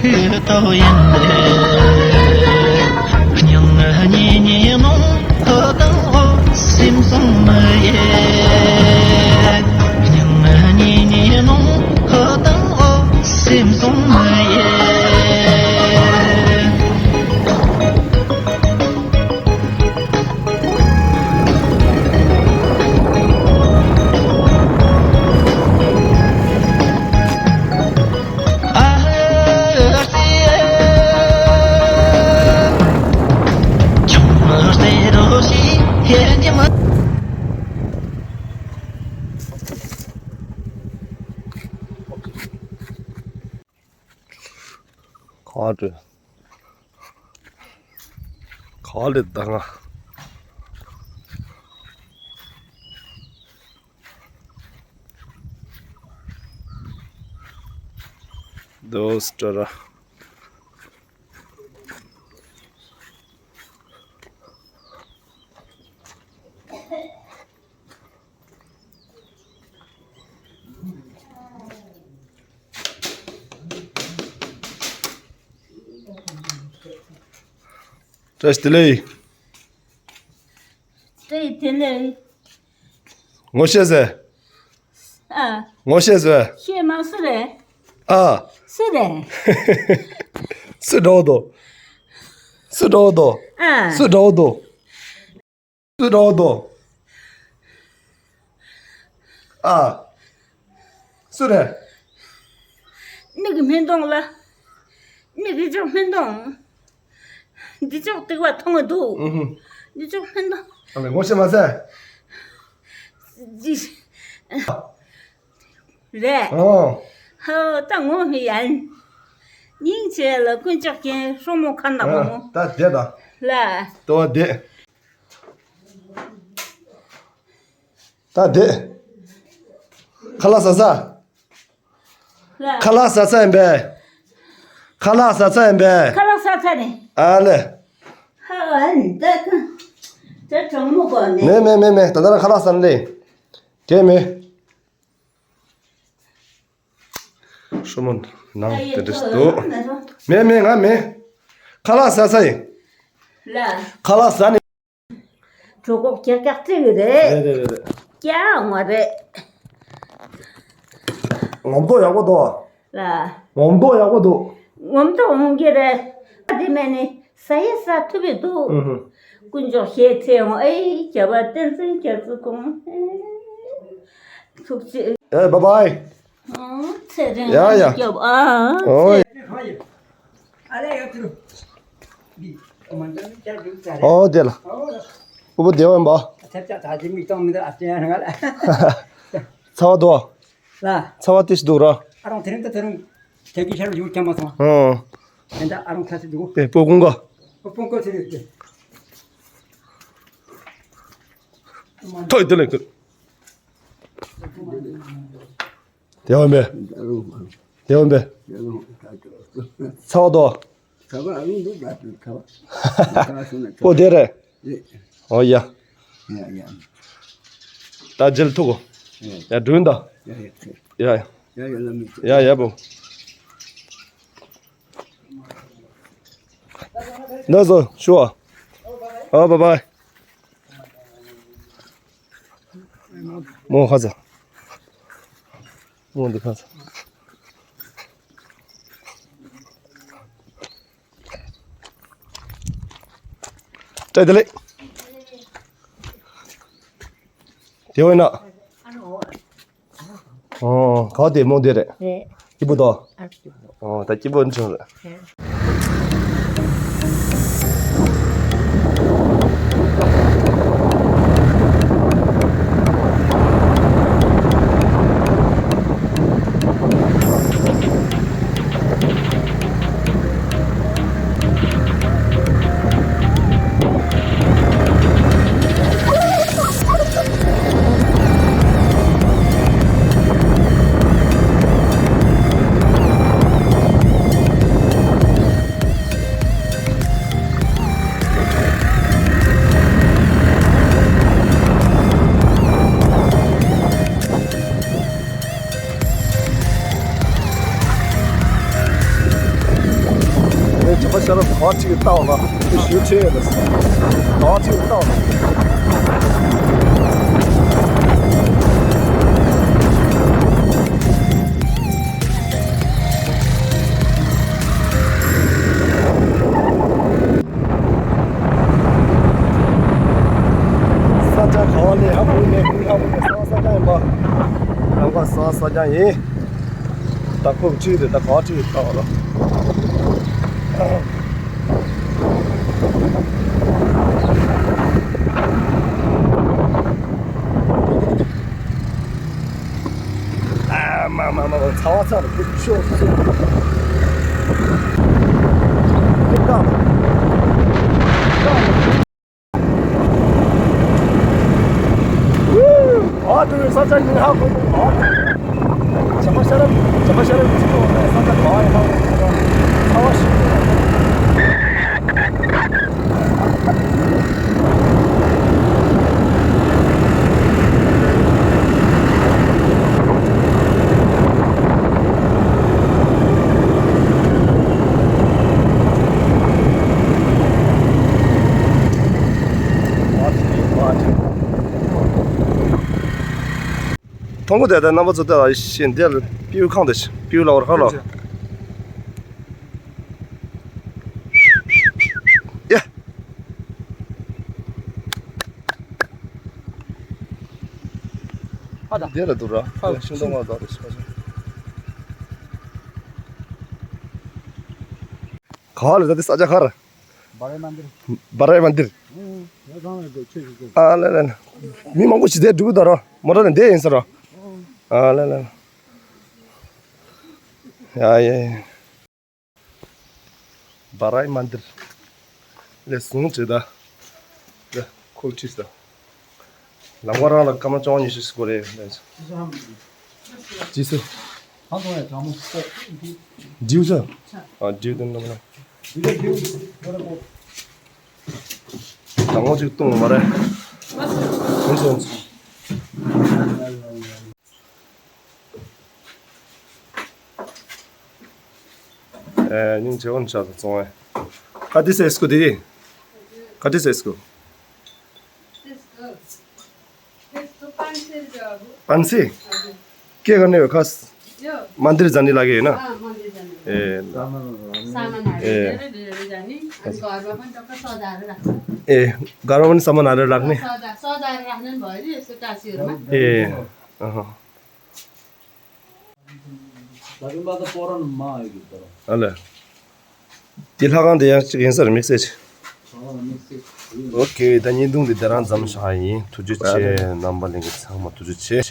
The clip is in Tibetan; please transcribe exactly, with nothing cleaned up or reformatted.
ཏོ་ཡིན་ལེ། སྙིང་ཉེ་ཉེ་ནོ་ཧོ་དང་འོ་སེམས་སོང་མི་ཡེ། སྙིང་ཉེ་ཉེ་ནོ་ཧོ་དང་འོ་སེམས་སོང་མི་ཡེ། ག་རེ། ག་རེ་ད་ང་། དོ་སྟྲ་ར། བཀྲ་ཤིས་བདེ་ལེགས། བཀྲ་ཤིས་བདེ་ལེགས། ངོ་ཤེས་ཟེར། ཨ། ངོ་ཤེས་ཟེར། ཤེས་མ་སུ་རེད། ཨ། སུ་རེད། སུ་འདྲ་བོ་འདུག་སུ་འདྲ་བོ་འདུག་ཨ། སུ་འདྲ་བོ་འདུག་སུ་འདྲ་བོ་འདུག་ཨ། སུ་རེད། མིག་གིས་མི་མཐོང་ལ། མིག་གིས་ཅང་མི་མཐོང་། འདི་ཅོག་སྟེགས་པ་མཐོང་གི་འདུག་ཨུ་ཧུ། འདི་ཅོག་མི་མཐོང་། ཨ་ལེ་ངོ་ཤེས་མ་ཟད། ཇི། རེད། ཨོ། ཧོ་ད་ངོ་མི་ཡན། སྙིང་རྗེ་ལ་དཀོན་མཆོག་མཁྱེན། སྲོག་མོ་ཁ་ནག་མོ། ད་བསྡད་ད། ལ། ལྟོ་བ་བསྡད། ད་བསྡད། ཁ་ལག་ཟ་ས། ལ། ཁ་ལག་ཟ་ས་ཡིན་པས། ཁ་ལག་ཟ་ས་ཡིན་པས། ཁ་ལག་ཟ་ས་ནི། ཨ་ལེ། ཧ་ཨ་ནི་ད་ཁ། ད་གྲོགས་མོ་གོ་ནི། མེད་མེད་མེད་མེད། ད་ལྟ་རང་ཁ་ལག་ཟ་ནི་ལེ། དེ་མེད། སྲུ་མོ་ནང་དེ་འདྲ་ཞིག་འདུག་མེད་མེད་ང་མེད། ཁ་ལག་ཟ་ས་ཡིན། ལ། ཁ་ལག་ཟ་ནི། གྲོད་ཁོག་ཀྱག་ཀྱག་བརྩེ་གི་རེད། རེད་རེད་རེད་རེད། ཀྱག་མ་རེད། ངོམ་ཏོ་ཡག་པོ་འདུག་ལ། ངོམ་ཏོ་ཡག་པོ་འདུག་ངོམ་ཏོ་འོང་གི་རེད། དེ་མེད་ནི་ཟ་ཡི་ཟ་ཐུབ་པའི་འདུག་ཨུ་ཧུ། དཀོན་མཆོག་ཞལ་ཕྱེ་འོང་ཨེ། རྒྱལ་བ་བསྟན་འཛིན་རྒྱ་མཚོ་ཁོང་ཨེ། ཐུགས་རྗེ། ཨེ་བཱ་བཱའི། ཨོ་ཚེ་རིང་། ཡ་ཡ། སྐྱོབ་ཨ། ཨོ། ཚེ། ཨོ་དེ་ལ། ཨོ་བོ་བདེ་བ་ཡིན་པ། ཚ་བ་འདུག་ལ། ཚ་བ་ཏིས་འདུག་ར། ཨ་རང་དེ་རིང་ད་དེ་རིང་དེ་གི་ཤར་ཡུལ་ཁྱམས་མ་སོང་། ཨོ། དེ་འདྲ་ཨ་རང་ཚ་སི་འདུག་དེ་སྤོ་ཀུང་ག་སྤོ་ཀུང་ཚེ་རིང་དེ། ཐོས་དེ་ལེ་ཀུ། དེ་བ་མེ། དེ་བ་མེ། ཚ་བ་དོ། ཚ་བ་ཨ་རུང་འདུག་ད་ཚ་བ། ཚ་བ་སོང་ན་ཚ་བ། ཨོ་དེ་རེད། ཨོ་ཡ། ཡ་ཡ། ད་འཇལ་ཐུག་གོ། ཡ། ཡ་འགྲུན་ད། ཡ་ཡ། ཡ་ཡ། ཡ་ཡ་བླ་མ། ཡ་ཡ་བོ། ན་ཟོ་ཤུ་ཨ། ཨ་བ་བའི། མོ་ཁ་ཚ། མོ་འདི་ཁ་ཚ། བཀྲ་ཤིས་བདེ་ལེགས། དེ་བས་ན། ཨོ། ག་བ་དེ་མོ་དེ་རེད། རེད། སྐྱིད་པོ་དོ། ཨ་སྐྱིད་པོ། ཨོ་ད་སྐྱིད་པོ་འབྱུང་རེད། རེད། ཨོ་ཅིག་ལྟ་བ་ལ་ཞུ་ཆེ་ཡོད་ལ། ཨོ་ཅིག་ལྟ་བ་ལ། ས་ཆ་ག་བ་ལས་ཧ་གོ་ནས་ཧ་གོ་ནས་ས་ས་ཆ་ཡིན་པ། རང་ག་ས་ས་ཆ་ཡིན། ད་ཁོག་ཁྲིད་དེ་ད་ག་ཁྲིད་ད་བ་ལ། ཨ་མ་མ་མ་མ་ཚ་བ་ཚ་རུ་ཤོག་ཤོག་ཨ་ཏུ་ས་ཆ་ཉིན་ཧ་གོ་ཨ་ཏུ། བྱ་མ་ཤ་ར་བྱ་མ་ཤ་ར་ཅི་གོ་ས་ཆ་ག་ཧ་གོ་ཚ་བ་ཤི། ཐོང་གོ་དེ་དེ་རྣམ་པ་ཚོ་དེ་ལ་ཤེས་འདི་ལ་པིའུ་ཁང་དེ་པིའུ་ལ་བར་ཁ་ལ། ཡ། ཨ་ད། འདི་ལ་འདུག་ར། ཧ་ཤིང་ཏོག་མ་དག་རེ་ཞིག་ག་ལ་ད་དེ་ས་ཆ་ཁར། བ་རའི་མན་དིར། བ་རའི་མན་དིར། ཨ་ལེ་ལེ་ལེ། མི་མང་པོ་ཞིག་དེ་འགྲོ་གི་འདུག་ར། མོ་ཊ་ནས་འདི་ཡིན་ས་ར། ཨ་ལེ་ལེ་ལེ། ཡ་ཡ་ཡ། བ་རའི་མན་དིར་ལས་བཟུང་བྱས་ད། ལས་ཁོག་ཁྲིད་ད། ལམ་ཁ་རང་ལ་སྐར་མ་བཅོ་ལྔ་ཉི་ཤུ་ཞིག་འགོར་རེད་ལས། ཅི་སུ། ཧ་གོ་ཡ་དྲང་མོ་ཤོག་འདྲིའུ་ཆ། ཨ་འདྲིའུ་དེ་ནམ་ལ། འདི་ལ་འདྲིའུ་བ་ར་གོ། དང་པོ་ཅིག་བཏུང་བ་རེད། ཡིན་སོང་། ཨེ་སྙིང་རྗེ་བོ་འདྲ་ཚོང་ཨེ། ཁ་ཏི་སེ་སྐུ་དེ། ཁ་ཏི་སེ་སྐུ། पाँच सय। के गर्ने हो खस? यो। मन्दिर जाने लागि होइन? अँ, मन्दिर जाने। ए। सामानहरू ए। लिएर लिएर जाने। अनि घरमा पनि टक्क सजाएर राख्ने। ए, घरमा पनि सामान हालेर राख्ने? सजा सजाएर राख्ने नि भयो नि यसो टाँसीहरूमा। ए। अह। दाजुमा त पढ्न मा आयो कि तर। अले। དེ་ལྷ་ཁང་དེ་ཡང་གཅིག་ཡིན་ས་རེད་དམིགས་བསལ་ཆེ། ཨོ་ཁེ། ད་བརྙན་ཐུང་འདི་དེ་རང་མཚམས་བཞག་ཡིན། ཐུགས་རྗེ་ཆེ། རྣམ་པ་ལྷན་རྒྱས་ཚང་མ་ཐུགས་རྗེ་ཆེ།